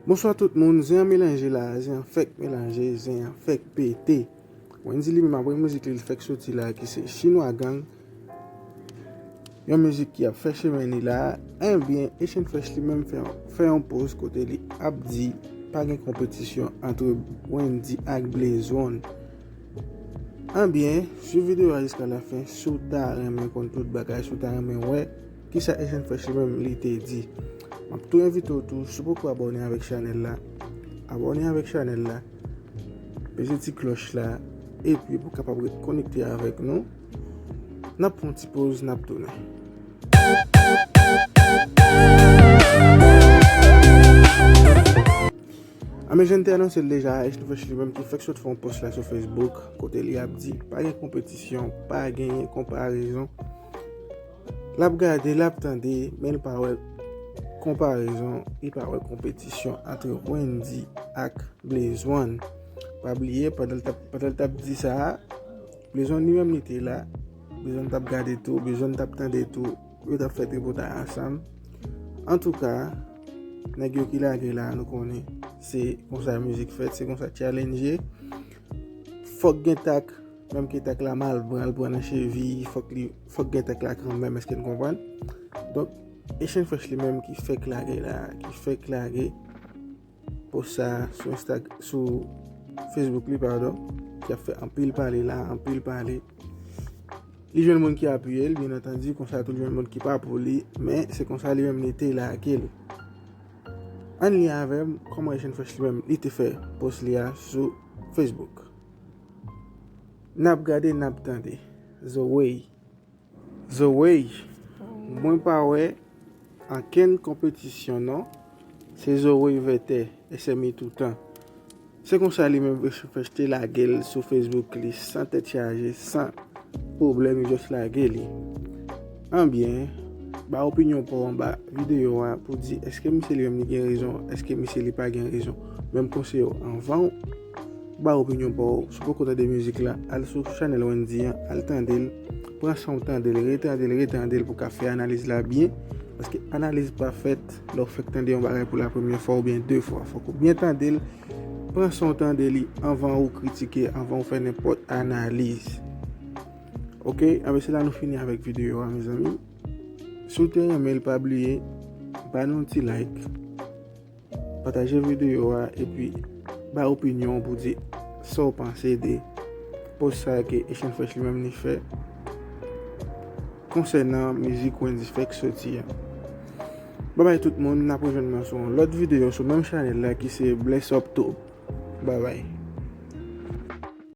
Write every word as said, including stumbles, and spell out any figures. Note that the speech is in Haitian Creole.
Bonswa tout moun, zen an melanje la, zen an fèk melanje, zen an fèk pete. Wendy li menm apre mizik li, li fèk soti la ki se Chinwa Gang. Yon mizik ki ap fè chemen li la, enbyen, Asian Fresh li menm fè, fè yon post kote li ap di pa gen konpetisyon ant Wendy ak Blaze One. Enbyen, swiv videyo a jiska lafen si w ta renmen konn tout bagay, si w ta renmen wè kisa Asian Fresh li menm li te di. M ap tou envite w tou, si w poko abòne avèk chanèl la, abòne avèk chanèl la, peze ti klòch la, epi pou w kapab ret konekte avèk nou. N ap pran yon ti poz, n ap tounen. Anben, jan n te anonse l deja, Asian Fresh li menm ki fèk sot fè yon post la sou Facebook, kote li ap di pa gen konpetisyon, pa genyen konparezon. L ap gade, l ap tande, men l pa wè konparezon, li pa wè konpetisyon ant Wendy ak Blaze One. Pa bliye, pandan l t ap, pandan l t ap di sa a, Blaze One li menm li te la, Blaze One t ap gade tou, Blaze One t ap tande tou, yo t ap fè tripotay ansanm. Antouka, nèg yo ki lage la, nou konnen, se konsa mizik fèt, se konsa challenge ye. Fòk gen tak, menm ke tak la mal pran, l pran nan chevi, fòk li, fòk gen tak la kanmenm, èske n konprann? Donk, Asian Fresh li menm ki fèk lage la, ki fèk lage post sa sou Insta, sou Facebook li, padon, ki ap fè anpil pale la, anpil pale. Li jwenn moun ki apiye l, byen antandi, konsa tou l jwenn moun ki pa pou li, men se konsa li menm li te lage l. Ann li avè m, kòman Asian Fresh li menm, li te fè post li a sou Facebook. N ap gade, n ap tande. Zoe. Zoe, mwen pa wè ankenn konpetisyon non. Se Zoe Vètè, S M I toutan. Se konsa li menm Asian Fresh te lage l sou Facebook li san tèt chaje, san pwoblèm, li just lage li. Anbyen, ba opinyon pa w anba videyo a pou di èske misye li menm li gen rezon, èske misye li pa gen rezon. Men m konseye w anvan w ba opinyon pa w, si w poko tande mizik la, al sou chanèl Wendy an, al tande l, pran san w tande l, retande l, retande l pou w ka fè analiz la byen, paske analiz pa fèt lè w fèk tande yon bagay pou la premyè fwa oubyen de fwa. Fòk ou byen tande l, pran san w tande li anvan ou kritike, anvan ou fè nenpòt analiz. Oke, anben se la nou fini avèk videyo a, mezanmi. Si w te renmen l, pa bliye, ba nou yon ti like. Pataje videyo a epi bay opinyon w pou di sa w panse de post sa a ke Asian Fresh li menm li fè konsènan mizik Wendy fèk soti a. Babay tout moun, n ap rejwenn mwen sou yon lòt videyo sou menm chanèl la ki se Bless Up Tube. Babay.